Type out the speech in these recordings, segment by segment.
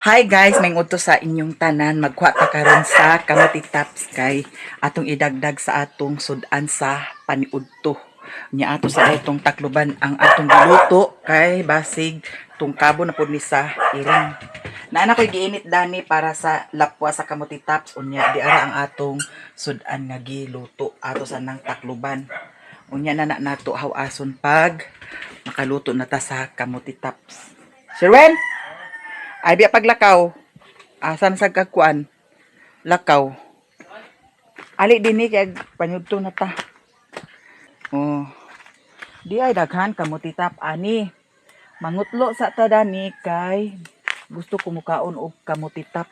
Hi guys, may udto sa inyong tanan. Magkuha ta karon sa kamote tops kay atong idagdag sa atong sudan sa paniudto. Nya ato sa itong takluban ang atong giluto kay basig tungkabo na pud ni sa iring. Naa na ko'y giinit dani para sa lapwa sa kamote tops. Unya di ara ang atong sudan nga giluto ato sa nang takluban. Unya na na nato hawason pag makaluto na ta sa kamote tops. Sherwin! Ay biya paglakaw. Asan sa kakuan? Lakaw. Ali dinhi kay panyudto na ta. Oh. Di ay daghan kamote top ani. Mangutlo sa ta dani kay gusto ko mukaon og kamote top.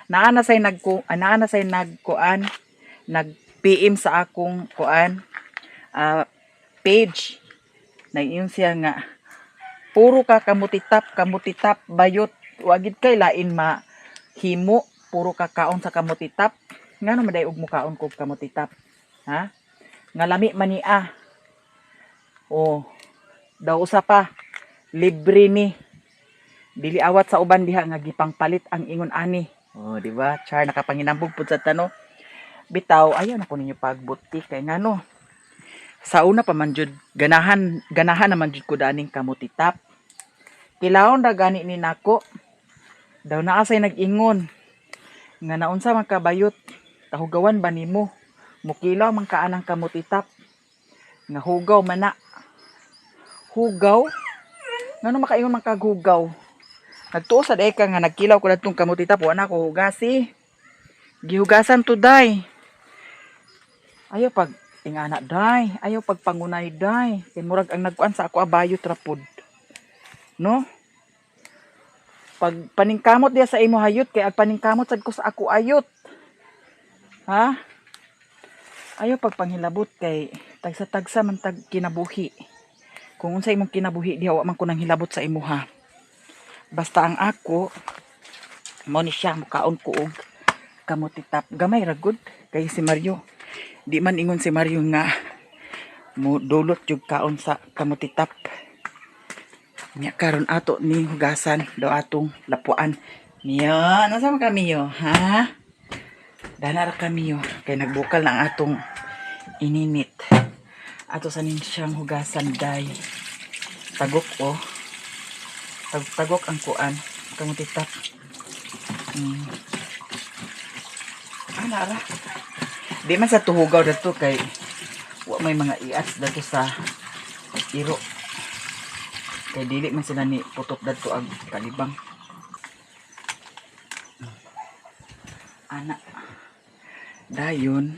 Naa na say nagkuan, nag PM sa akong kuan, page. Nag-ingon siya nga puro ka kamote top, kamote top, bayot. Wa gid kay lain ma himo, puro ka kaon sa kamote top. Ngano man day og mukaon kog kamote top? Ha? Nga lami man ni ah. Oh. Daw usa pa libre ni. Dili awat sa uban diha nga gipangpalit ang ingon ani. Oh, di ba? Char, nakapanginambog pud sa tano. Bitaw ayaw na ko ninyo pagbuti kay ngano. Sa una pa man jud ganahan ganahan naman jud ko daning kamote top. Kilawon ra gani ni nako. Daw naa say nag-ingon nga naunsa man ka, bayot, kahugawan ba nimo? Mukilaw man ka anang kamote top. Nga hugaw man na. Hugaw? Ngano makaingon man kag hugaw? Nagtuo sa day ka nga nagkilaw ko datong kamote top, wa na ko hugasi. Gihugasan to, day. Ayaw pag ingana, day, ayaw pag pangunay, day. Kay murag ang nagkuan sa ako abayot ra pod. No? Pag paningkamot diya sa imo hayot kay ag paningkamot sad ko sa ako ayot. Ha? Ayaw pag panghilabot kay tagsa-tagsa man tag kinabuhi. Kung unsa imong kinabuhi diha, wa man ko nang hilabot sa imuha. Basta ang ako mao ni siya, mukaon ko og kamote top. Gamay ra gud kay si Mario. Di man ingon si Mario nga mo dulot jud kaon sa kamote top. Nya karon ato ni hugasan daw atong lapuan. Mio, nasa man kami yo, ha? Dana ra kami yo kay nagbukal na ang atong ininit. Ato sa nin siyang hugasan, day. Tagok oh. Tagok ang kuan. Kamote top. Ana ra. Di man sa tuhugaw dato kay wa may mga iats dato sa iro. Kay dili man sila ni putok dadto ang kalibang. Ana. Dayon.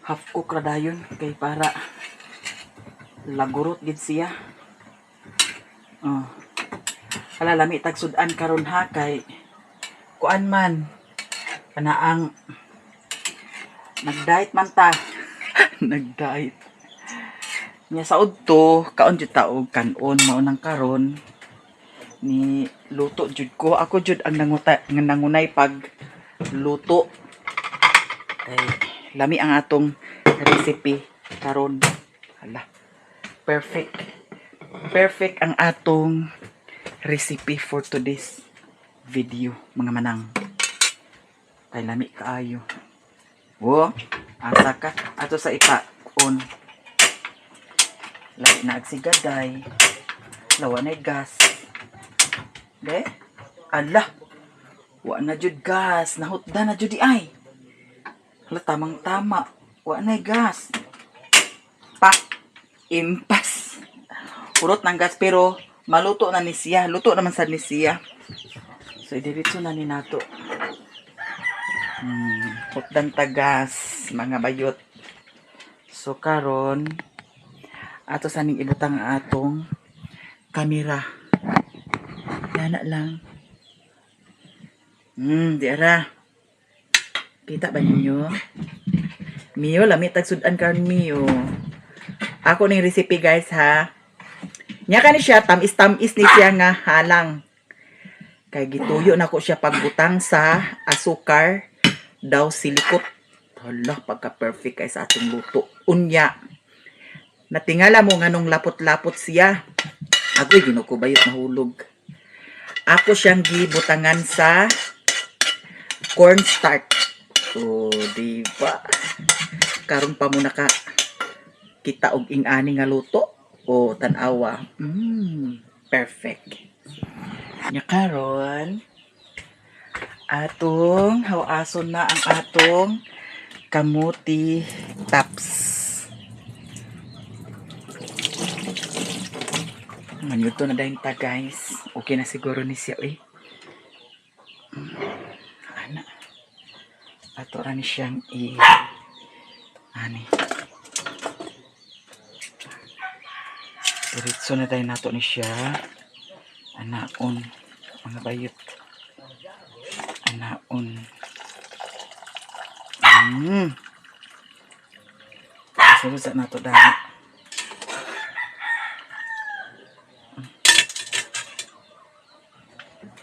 Half cook ra dayon kay para lagurot gid siya. Oh. Hala, lami tag sudan karon ha kay kuan man kanaang nag-diet man ta. Nag-diet. Nya sa udto, kaon jud ta og kanon. Mao nang karon ni luto jud ko. Ako jud ang nanguta, nga nangunay pag luto. Kay lami ang atong recipe karon. Hala. Perfect. Perfect ang atong recipe for today's video, mga manang. Kay lami kaayo. Wo, asa ka ato sa ipa on. Lahi na agsigaday. Lawa na gas. De? Ala. Wa na jud gas. Nahutda na jud di ay. Hala, tamang tama. Wa na gas. Pa. Impas. Urot ng gas pero maluto na ni siya. Luto naman sad ni siya. So idiretso na ni nato. Hutdan ta gas, mga bayot. So karon ato sa ning ibutang ang atong kamera. Yana lang. Di ara. Kita ba ninyo? Mio, lami tag sudan karon, Mio. Ako ning recipe, guys, ha. Nya kani siya tamis-tamis ni siya nga halang. Kay gituyo na ko siya pagbutang sa asukar daw silikot. Hala, pagka perfect kay sa atong luto. Unya, natingala mo nganong lapot-lapot siya. Agoy, Ginoo ko, bayot, nahulog. Ako siyang gibutangan sa cornstarch. So, di ba? Karon pa mo naka kita og ing-ani nga luto o tan-awa. Perfect. Nya karon atong hawason na ang atong kamuti tops. Manyuto na dayon ta, guys. Okay na siguro ni siya eh. Ana. Ato ra ni siyang i ani. Diretso na dayon nato ni siya. Anaon mga bayot. Anaon. Sunod sa nato dahil.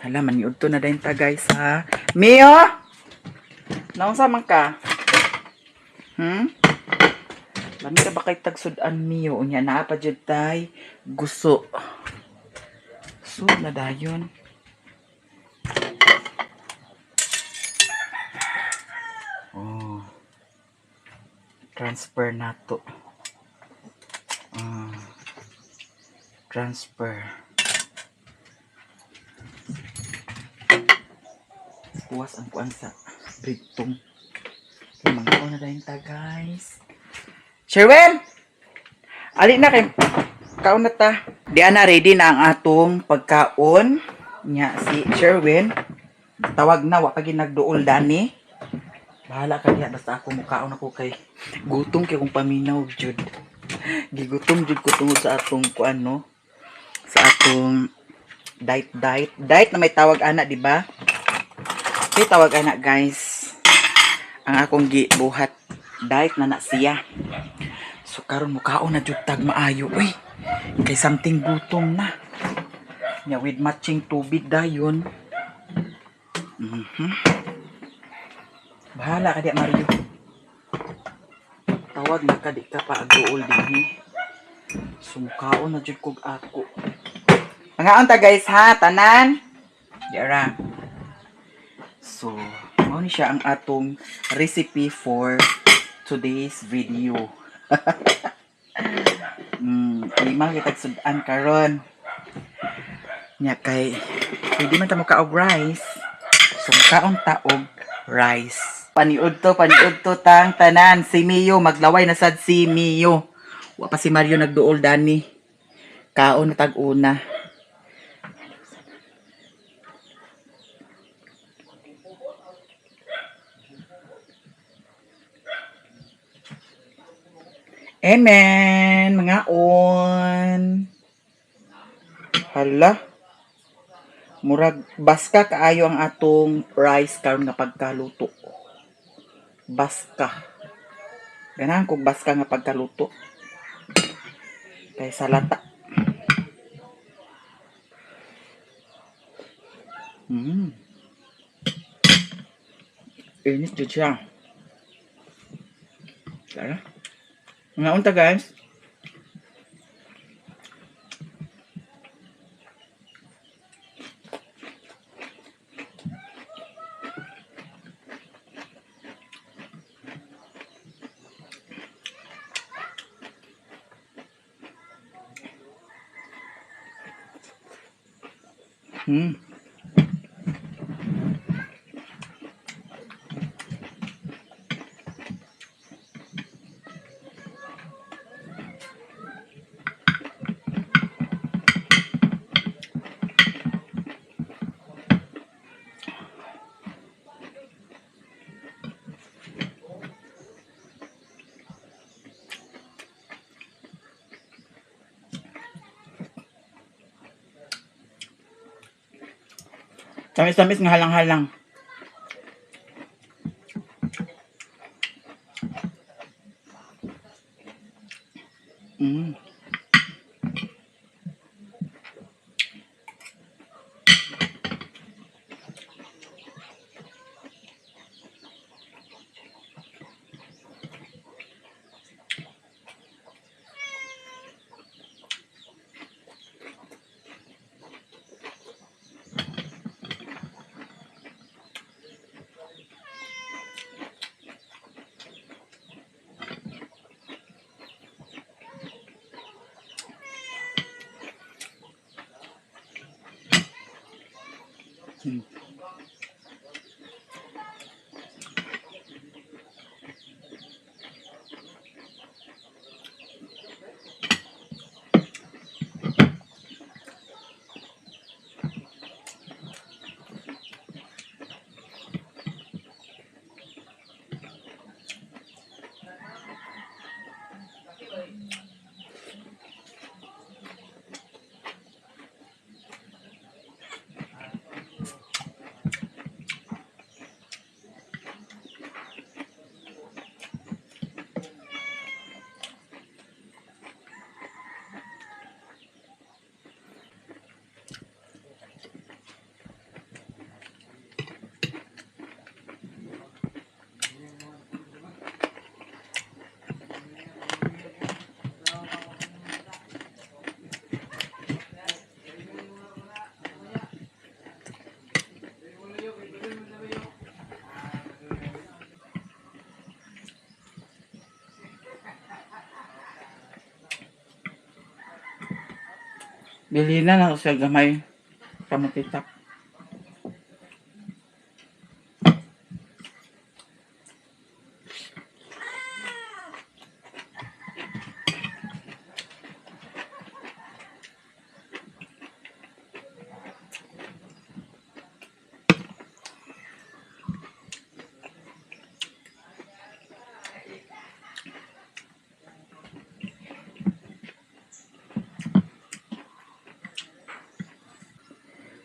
Hala, maniudto na dayon ta, guys, ha. Mio! Naunsa man ka? Lami ra ba kay tagsud-an, Mio? Unya naa pa jud tay guso. Sud na dayon. Oh. Transfer nato. Ah. Transfer. Puwas ang kuan sa britong. Kay mga na dayon ta, guys. Sherwin! Ali na kay kaon na ta. Di ana, ready na ang atong pagkaon. Nya si Sherwin. Tawag na, wa pa gid nagduol dani. Bahala ka diha, basta ako mukaon ako kay gutom kay kong paminaw jud. Gigutom jud ko tungod sa atong kuan, no. Sa atong diet diet diet na may tawag ana, di ba? May tawag ana, guys. Ang akong gibuhat diet na na siya. So karon mukaon na jud tag maayo uy. Kay something gutom na. Nya with matching tubig dayon. Bahala ka di, Mario. Tawag na ka, di ka pa agduol dinhi. Sumukaon na jud kog ako. Mangaon ta, guys, ha, tanan. Yara. So, mao ni siya ang atong recipe for today's video. Lima kitag sud-an karon. Nya kay pwede man ta mo kaog rice. So mukaon ta og rice. Paniud to tang tanan si Mio, maglaway na sad si Mio. Wa pa si Mario nagduol dani. Kaon na tag una. Amen, mga on. Hala. Murag baska kaayo ang atong rice karon nga pagkaluto. Baska. Ganahan kog baska nga pagkaluto. Kay sa lata. Init jud siya. Tara. Mga unta, guys. Tamis-tamis nga halang-halang. Bili na lang siya gamay kamutitap.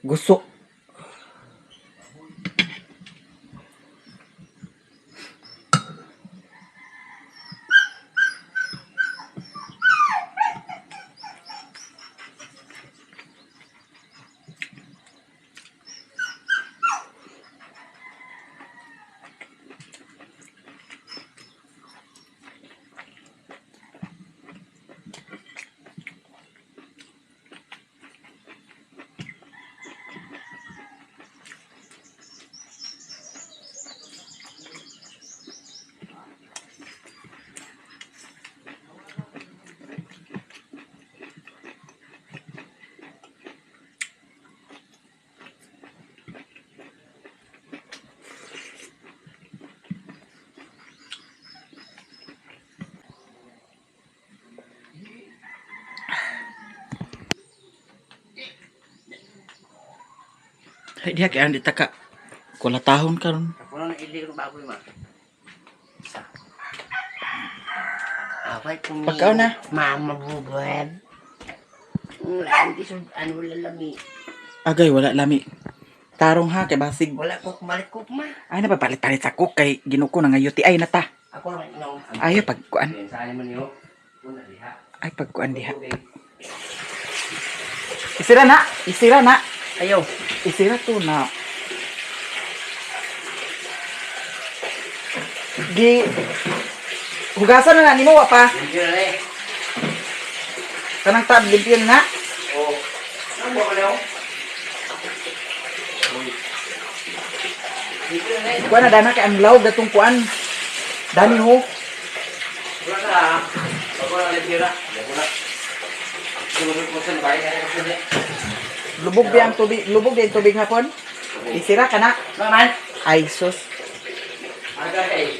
Gusto. Ay, diha kay andi taka. Kulatahon karon. Ako na ilig ng baboy ma. Away kung Pagkaon na. Mama bubuhan. Wala, hindi sa ano wala lami. Agay wala lami. Tarong ha kay basig. Wala ko kumalit ko ma. Ay napapalit-palit sa cook kay ginuko na nga UTI na ta. Ako lang ino. Ay pagkuan. Saan man niyo? Una diha. Ay pagkuan diha. Isira na, isira na. Ayaw. Isira to na. Gi hugasan na na nimo wa pa. Limpyo na eh. Kanang tab limpyo na. Oh. Ano ba kayo? Uy. Limpyo na eh. Kuan na dana kay ang lawg datong kuan. Dani ho. Wala ka ha. Ako na limpyo na. Wala. Lubog di ang tubig, lubog di ang tubig hapon. Isira ka na. Maman. Ay sus. Aga eh.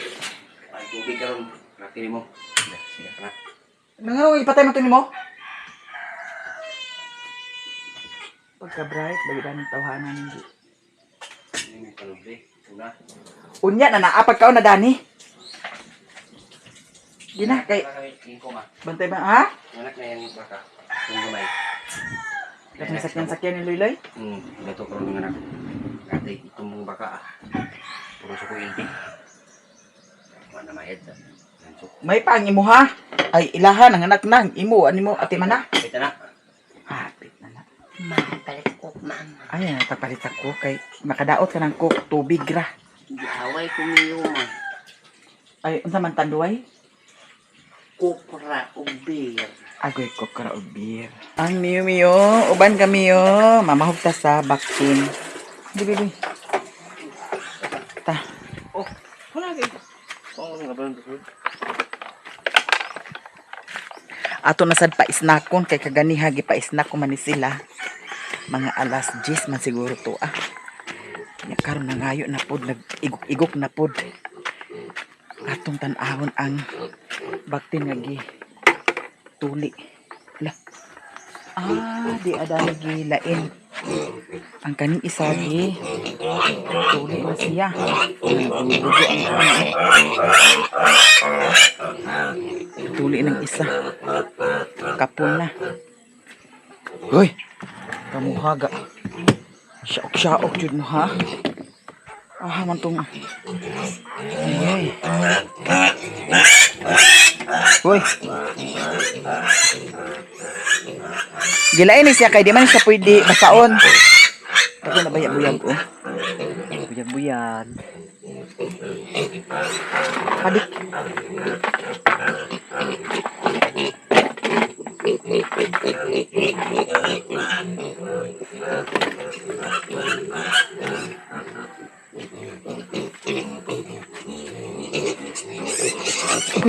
Ay, tubig karon. Nakini mo. Sige ka na. Nanganong ipatay man to nimo? Pagka bright, bagi dani tawhanan hindi. Ini kalubi. Una. Unya na naa pagkaon na dani. Gina kay Tingko ma. bantay ba ha? Anak na yan baka. Kung gamay. Katong sakyan-sakyan ni Luloy. Gato karon ng anak. Ate, itong mong baka ah. Puro sa ko ilbi. Wala mayad sa. Nansok. May pa ang imo ha. Ay ilahan ang anak nang imo ani mo ate mana. Kita na. Hapit na na. Mapalit ko, mama. Ay pagpalit ako kay makadaot ka ng coke tubig ra. Gaway ko miyo, ma. Ay unsa man tanduay? Kukra o beer. Agoy kokra og beer. Ang miyo miyo, uban kami yo, mamahog ta sa vaccine. Di bibi. Ta. Oh, wala kay. Oh, nga ba ang Ato na sad pa isnakon kay kaganiha gi pa isnak ko man ni sila. Mga alas 10 man siguro to ah. Nya karon nangayo na pod, nag-igok-igok na pod. Atong tan-awon ang baktin nga gi tuli. La. Ah, di adani gilain. Ang kaning isa gi tuli na siya. Dugo ang tuli ng isa. Kapon na. Hoy. Kamuhaga. Siyaok-siyaok jud mo ha. Ah, man tong. Ay, ay. Hoy. Gilain ni siya kay di man siya pwede basaon. Ako na bayag-buyag oh. Buyag-buyag. Hadik.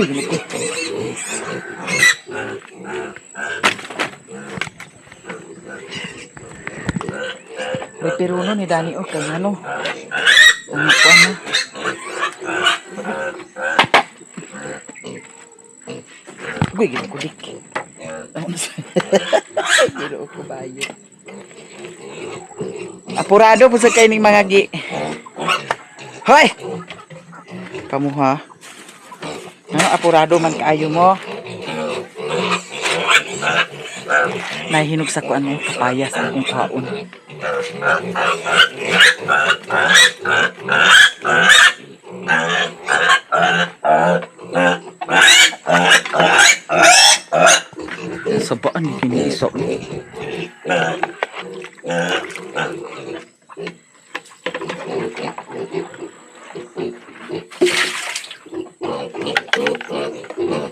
Uy, gilid ko. May piruno ni Dani oh, kay ano. Ang kuan na. Uy, gilid ko dik. Ano sa? Ginoo ko bayo. Apurado po sa kay ning mga gi. Hoy! Kamuha. Ano, apurado man kaayo mo. Nahihinog sa kuan mo, kapaya sa akong kaon. Sabaan ni kini isa.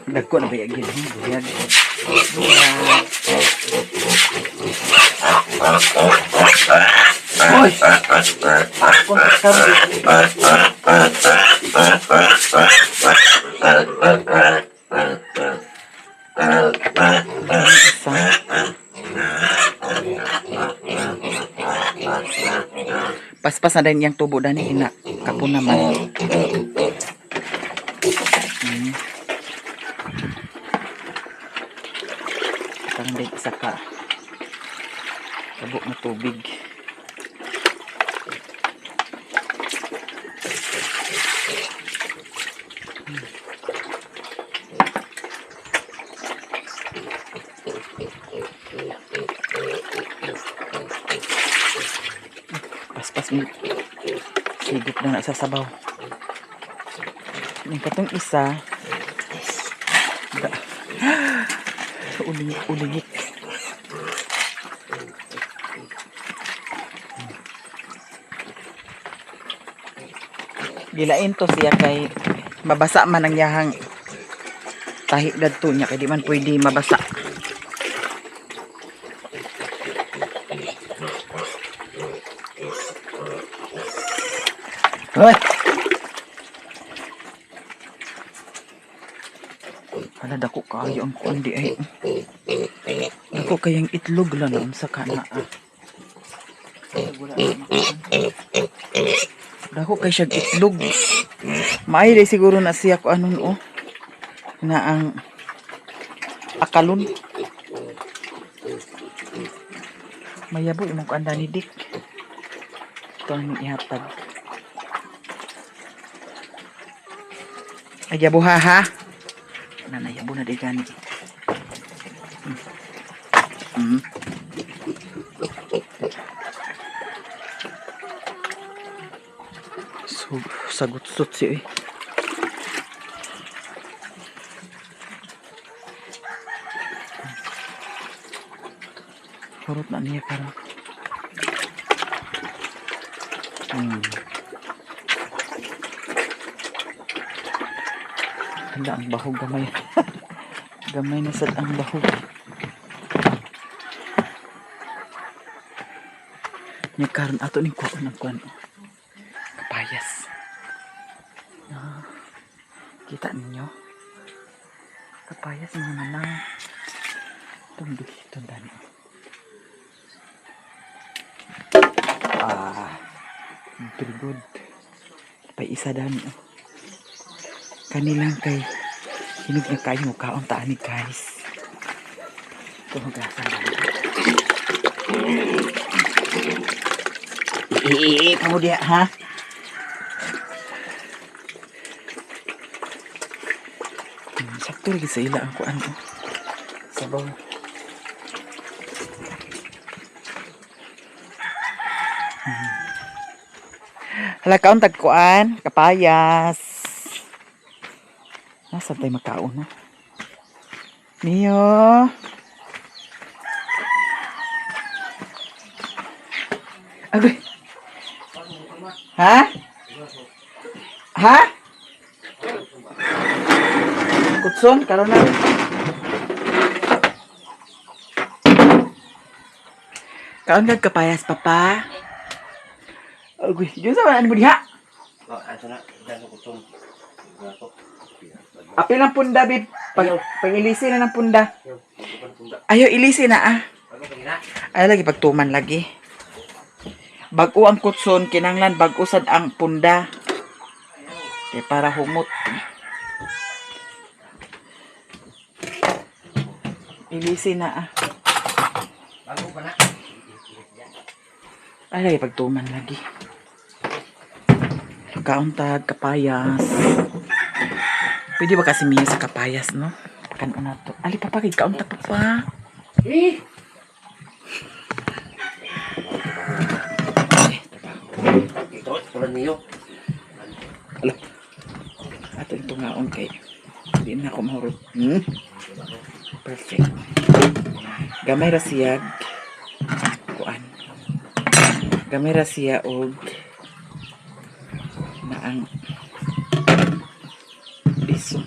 Dagko na ba yagin? Buyag. Buyag. Hoy! Kontak kami. Isa. Paspas na din yung tubo dani ina. Kapon naman. Parang din isa ka. Tabo na tubig. Paspas mi sigop na na sa sabaw. Yung katong isa da, ulingit ulingit. Gilain to siya kay mabasa man ang yahang tahi dadto niya kay di man pwede mabasa. Hoy! Hala, dako kaayo ang kuan di ay. Dako kayang itlog lang noon sa kana. Ah. Wala na makuan. Dako kay siyag itlog. Maayo day siguro na siya ko anon oh. Na ang akalon. Mayabo imong kuan ni Dick. Ito ang ihatag. Ay, yabo ha ha. Nanayabo na di gani. So, sagot-sot siya eh. Hurot na niya karon. Hala, ang bahog gamay. Gamay na sad ang bahog. Nya karon ato ning kuon ang kuan. Oh. Kapayas. Ah, kita ninyo? Kapayas mga manang. Itong dito dani. Ah. Very good. Pay isa dani oh. Kanilang kay hinog na kayo mo kaon ta ani, guys. Tumugasan lang. Eh, kamu dia ha? Sakto lagi sa ila ang kuan ko. Sabaw. Hala, kaon tag kuan, kapayas. Nasa tayo makaon na? Mio. Agoy. Ha? Ha? Kutson, karon na. Kaon kag kapayas, papa. Agoy, yun sa ano mo diha? Oh, ato na. Dano ko tong. Gato. Apil ang punda, babe. Pag, pag-ilisi na ng punda. Punda. Ayo, ilisi na ah. Bago pa gina. Ay, lagi pagtuman lagi. Bag-o ang kutson, kinanglan bag-o sad ang punda. Kay para humot. Ilisi na ah. Bago pa na. Ay, lagi pagtuman lagi. Kauntag, kapayas. Pwede ba kasi Mia sa kapayas, no? Pakan na to. Ali, papa, kay kauntag pa. Eh. Ito, tulad niyo. Ala. Ato yung tungaon kay hindi na ako mahurot. Perfect. Gamay ra siya kuan. Gamay ra siya og naang piso.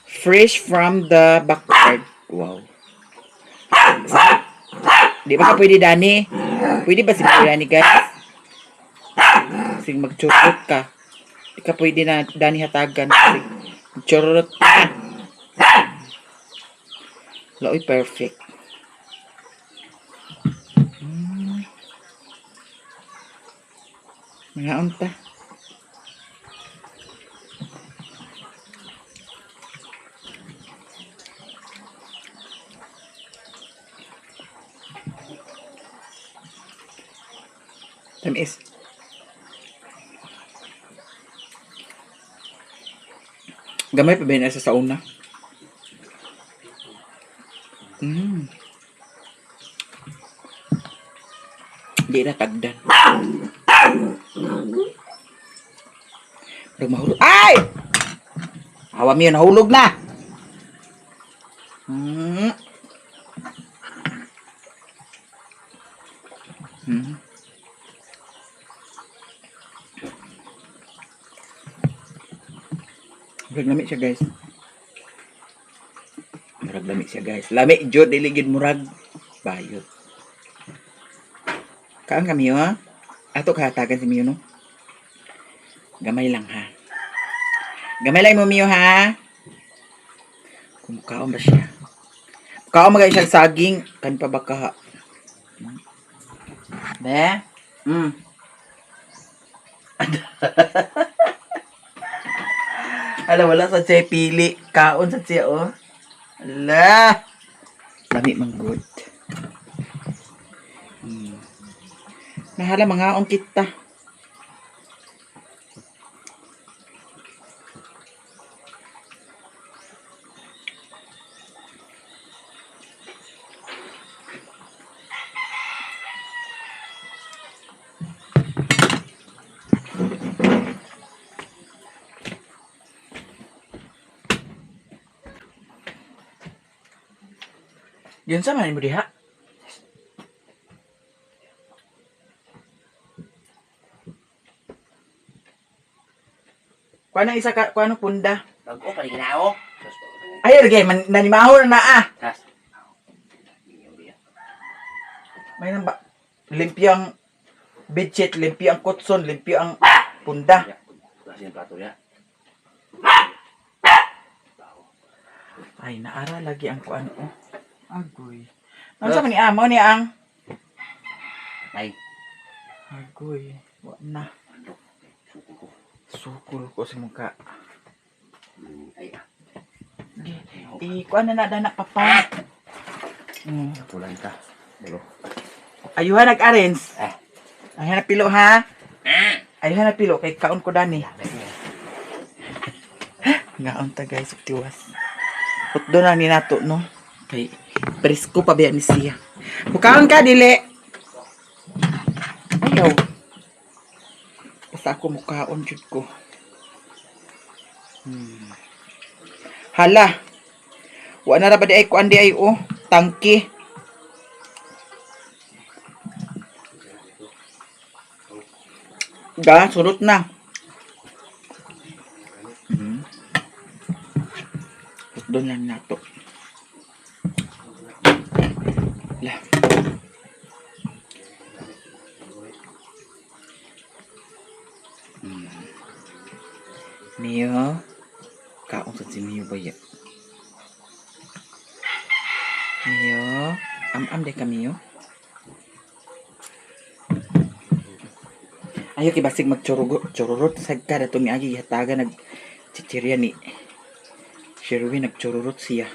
Fresh from the backyard. Wow. Di ba ka pwede, Dani? Pwede ba si Dani, guys? Sige, magchurot ka. Di ka pwede na Dani hatagan. Sige, magchurot ka. Laoy, perfect. Mga unta. Tamis. Gamay pa ba yun sa sauna? Di na tagdan. Pero mahulog. Ay! Awa mo yun, nahulog na! Murag lami siya, guys. Murag lami siya, guys. Lami jud, dili gyud murag bayot. Kaan kami ha? Ato kahatagan si Mio, no? Gamay lang ha. Gamay lang mo, Mio, ha? Kung kaon ba siya? Kaon magay siya saging. Kan pa ba ka? Be? Ala, wala sa siya pili. Kaon sa siya, oh. Ala! Lami man good. Nahala, mangaon kita. Yun sa man mo diha. Kuha na isa ka, kuha na punda. Bago pa gina oh. Ay, lagi, man, nanimaho na na ah. Tas. Inyo diya. May nang ba? Limpyo ang bedsheet, limpyo ang kutson, limpyo ang punda. Ya. Kasi ang plato ya. Ay, naara lagi ang kuan oh. Agoy. Ano sa man ni amo ni ang Ay. Agoy, wa na. Ano? Suko ko. Sukol ko sa mukha. Ay ah. Eh, kuan na na dana papa. Kulang ka. Dulo. Ayuha nag-arrange. Ah. Ayuha na pilo ha. Ayuha na pilo kay kaon ko dani. Ngaon ta guys, tiwas. Putdo na ni nato no. Kay presko pa biya ni siya. Mukaon ka dili. Ayaw. Basta ako mukaon jud ko. Hala. Wa na ra ba di ay kuan di ay oh, tangki. Ga, surot na. Doon lang nato. La. Mio. Kaon sa si Mio ba ya? Mio. Am-am de ka Mio. Ayo kay basig magchurugo chururot sad ka dato miagi gihatagan nag chichirya ni Sherwin nagchururot siya.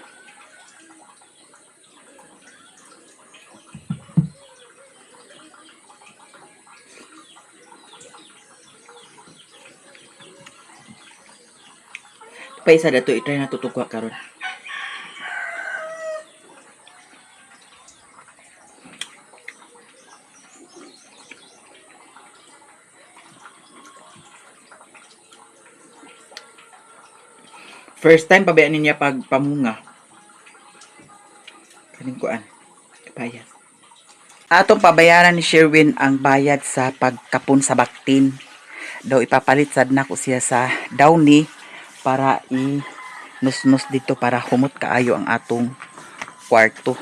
Pa isa dato itry na tutugwa karon. First time pabayaan niya pag pamunga. Kaning kuan. Kapayas. Atong pabayaran ni Sherwin ang bayad sa pagkapon sa baktin. Daw ipapalit sad nako siya sa downy para i nusnus dito para humot kaayo ang atong kwarto.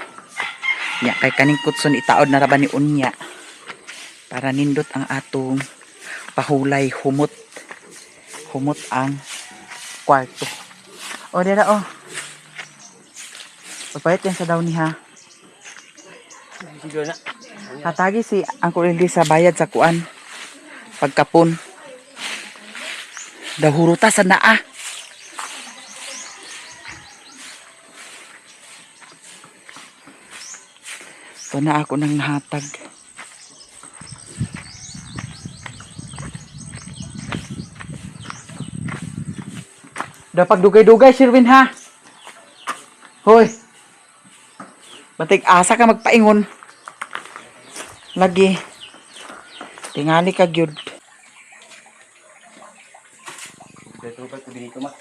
Nya kay kaning kutson itaod na ra ba ni unya para nindot ang atong pahulay humot. Humot ang kwarto. O, dira o. Papalit yan sa downy ha. Sige na. Hatagi si Uncle Eldi sa bayad sa kuan. Pagkapon. Dahuruta sa naa. Ito na ako nang nahatag. Dapat dugay-dugay, Sherwin ha. Hoy. Batik asa ka magpaingon. Lagi. Tingali ka gyud. Dito pa ko dito ma.